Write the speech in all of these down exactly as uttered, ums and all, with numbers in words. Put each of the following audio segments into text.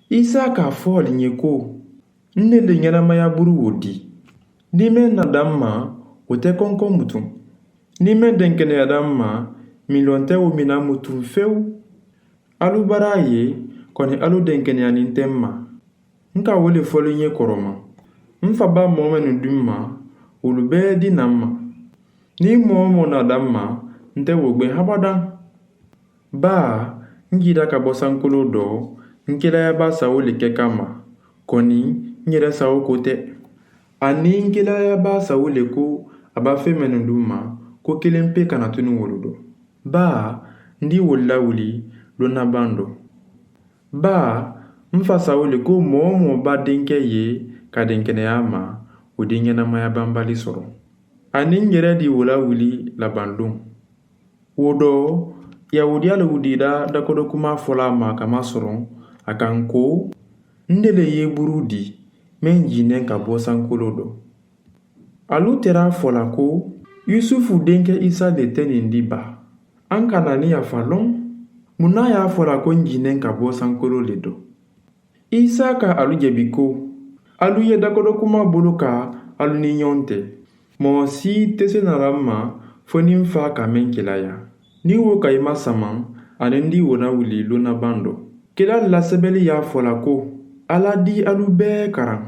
Isa ka a fo ali ɲe ko, n ne le ɲenamaya buru wo di. Ni men na da m ma, wo te konko mutu. Ni men denkeneya da m ma, milonte wo mina mutu few. Alu bara ye, koni alu denkeneya ni nte m ma. N ka wo le fo ali ɲe koroma. N fa ba moo mennu di m ma, wolu bee di na m ma. Ni moo wo moo na da m ma, nte wo gbe habadan. Baa, n jiida ka bo sankoloo do, n kelaya baa sawo le ke kamma, koni n yere sawo ko te. Aniŋ n kelaya baa sawo le ko a ba feŋ mennu di m ma, ko kiliŋ pe kana tunu wolu do. Baa, n di wolu la wuli, lonna bando. Baa, n fa sawo le ko moo wo moo ba denke ye ka denkeneya a ma, wo di ɲenamaya banbali soro. Aniŋ n yere di wo la wuli labanluŋ. Wo do, yahudiyalu diida dakodokumaa fola a ma ka masoroŋ a kaŋ ko, n de le ye buru di meŋ jiineŋ ka bo sankoloo do. Alu tera a fola ko, yusufu denke isa de te niŋ di ba? An kana ni yafa loŋ? Muŋ na ye a fola ko n jiineŋ ka bo sankoloo le do? Isa ka alu jebi ko, alu ye dakodokumaa bulu ka alu ni ɲoŋ te. Moo si te sena la n ma fo niŋ n fa ka meŋ kelaya. Niŋ wo ka i ma samaŋ, aniŋ n di wo na wuli lonna bando. Kelaalu la sebeli ye a fola ko, ala di alu bee karaŋ.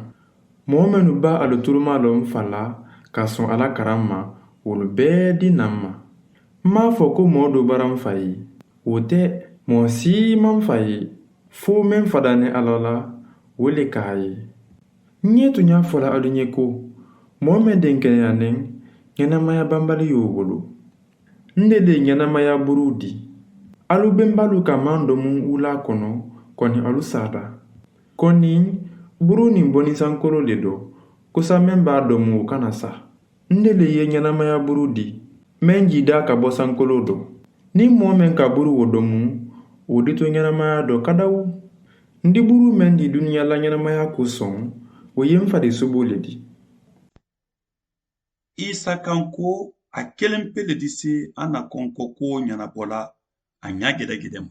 Moo mennu ba alu turumaa loŋ n fa la ka soŋ ala karaŋ ma, wolu bee di na n ma. M maŋ a fo ko moo doo bara n fa ye. Wo te, moo si maŋ fa ye, fo meŋ fadani ala la, wo le ka a ye. N ye tuɲaa fola alu ɲe ko, moo meŋ denkeneya neŋ, ɲenamaya banbali yo wo bulu. N de le ɲenamaya buru di. Alu bembaalu ka maŋ domu wulaa kono, koni alu saata. Koni buru niŋ boni sankoloo le do, kusa meŋ baa domu wo kana sa. N de le ye ɲenamaya buru di, meŋ jiida ka bo sankoloo do. Niŋ moo meŋ ka buru wo domu, wo dito ɲenamaya do kadawu. N di buru meŋ di duniya la ɲenamaya kosoŋ, wo ye n fa di suboo le di. Isa kanko a keleŋ pe le di se a na konko kuwo ɲanabo la a ɲa gedegede ma.